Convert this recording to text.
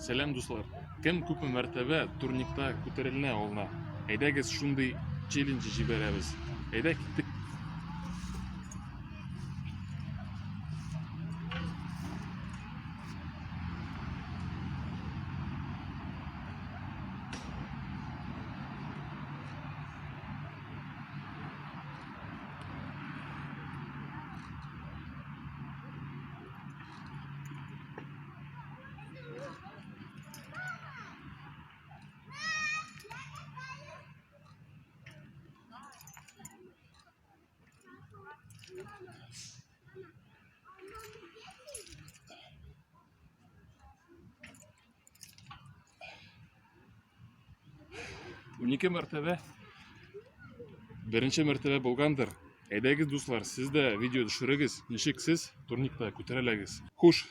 Сәлам, дуслар! Кем күпме мәртәбә турникта күтәрелә алына? Әйдәгез, шундый челлендж җибәрәбез. Әйдә, киттек. 12 мәртәбә. Беренче мәртәбә булгандыр. Әйдәгез, дуслар, сез дә видео төшерегез, ничек сез турникта күтәрәләгез. Хуш!